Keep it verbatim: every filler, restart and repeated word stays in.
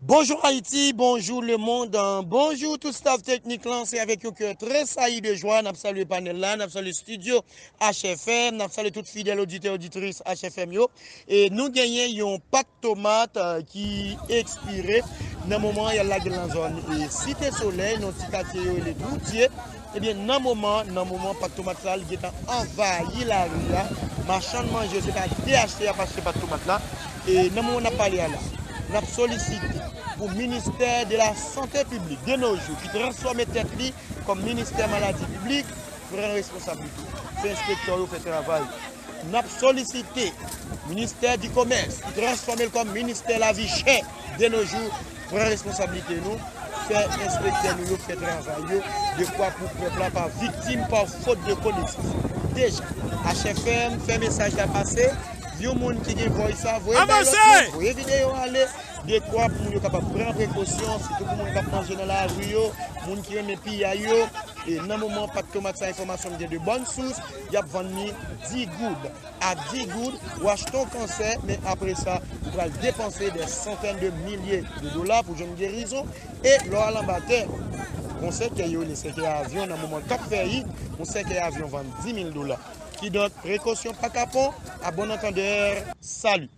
Bonjou Ayiti, bonjou lemonn, bonjou tout staff teknik lan. Se avèk yon kè trè sayi de jwa n ap salye panèl la, n ap salye estidyo H F M, n ap salye tout fidèl oditè, oditris H F M yo. E nou genyen yon pak tomat eh, ki ekspire. Nan moman y al lage l nan zòn eh, Site Solèy, nan ti katye yo rele Doudye. Ebyen, nan moman, nan moman pak tomat la, li gentan anvayi lari a. Machann manje yo se pa de achte y ap achte pak tomat la. E nan moman n ap pale a la, n ap solisite pou ministè de la sante piblik de nos jours ki transfòme tèt li kòm ministè maladi piblik pran responsablite, fè enspektè yo fè travay. N ap solisite ministè di komès ki transfòme l kòm ministè lavi chè de nos jours pran responsablite nou, fè enspektè nou yo fè travay yo dekwa pou pèp la pa viktim pa fot de konesans. Deja, H F M fè mesaj la pase, yon moun ki gen voice a voye l bay lòt moun, voye videyo ale, dekwa pou moun yo kapab pran prekosyon, sitou pou moun k ap manje nan lari yo, moun ki renmen piyay yo. E nan moman pak tomat sa, enfòmasyon m gen de bòn sous, y ap vann li dis goud. A dis goud, ou achte yon kansè, men apre sa, ou pral depanse dè santèn de milye de dola pou jwenn gerizon. E lè w al anba tè, gon sèkèy yo rele sèkèy avyon nan moman k ap fè i, yon sèkèy avyon vann dis mil dola. Kidonk, prekosyon pa kapon, a bon antandè, sali.